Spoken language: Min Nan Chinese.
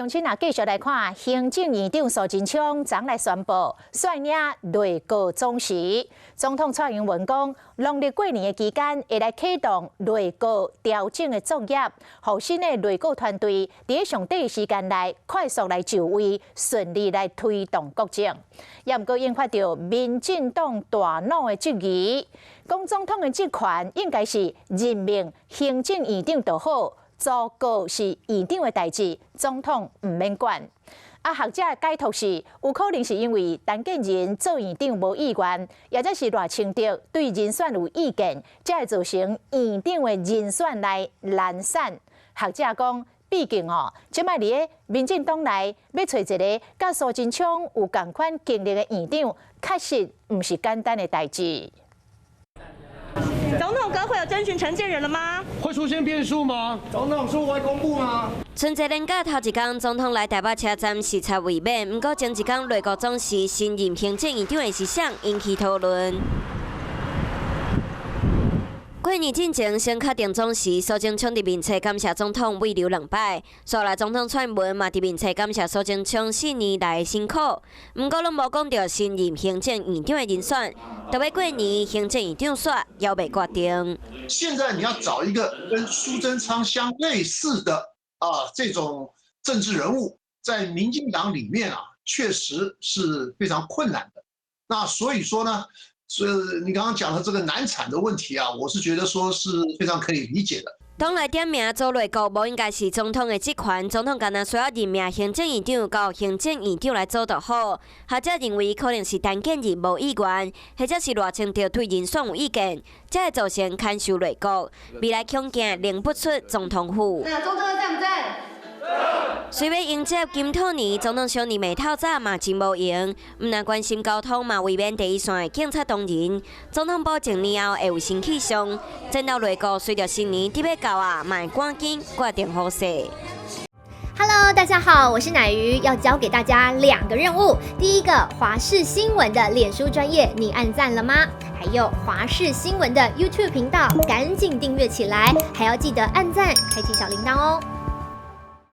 鄉親啊，繼續來看行政院長蘇貞昌昨來宣布率領內閣總辭。總統蔡英文講，農曆過年的期間會來啟動內閣調整的作業，予新的內閣團隊佇上短時間內快速來就位，順利來推動國政。也毋過引發著民進黨大腦的質疑，講總統的職權應該是任命行政院長就好。組閣是院長的代誌，總統毋免管。啊，學者的解讀是，有可能是因為陳建仁做院長無意願，抑者是賴清德對人選有意見，才會造成院長的人選來難產。學者講，畢竟哦，這擺佇咧民進黨內欲揣一个佮蘇貞昌有仝款經歷的院長，確實毋是簡單的代誌。總統閣會有徵詢陳建仁了嗎？會出現變數嗎？總統數會公布嗎？春節連假頭一工，總統來台北車站視察衛冕，毋過前一工內閣總辭新任行政院長的是誰引起討論。過年進前先確定總辭，蘇貞昌佇面冊感謝總統慰留兩擺，煞來總統蔡英文嘛佇面冊感謝蘇貞昌4年來的辛苦，毋過攏無講著新任行政院長的人選，著欲過年行政院長煞猶未決定。現在你要找一個跟蘇貞昌相類似的啊這種政治人物，在民進黨裡面啊，確實是非常困難的。那所以說呢？所以你剛剛講的這個難產的問題啊，我是覺得說是非常可以理解的。黨內點名組內閣，無應該是總統的職權，總統干焦需要任命行政院長，交行政院長來組就好。學者認為可能是陳建仁無意願，或者是賴清德對人選有意見，才會造成牽涉內閣。未來恐驚認不出總統府。那鍾正在毋在？雖欲迎接金兔年，總統小年暝透早嘛真無閒，毋但關心交通，嘛慰勉第一線的警察同仁。總統保證年後會有新氣象，戰鬥內閣隨著新年得欲到啊，嘛會趕緊決定好勢。 Hello，大家好，我是乃瑜，要交給大家兩個任務。第一個，華視新聞的臉書專頁，你按讚了嗎？還有華視新聞的 YouTube 頻道，趕緊訂閱起來，還要記得按讚，開啟小鈴鐺哦。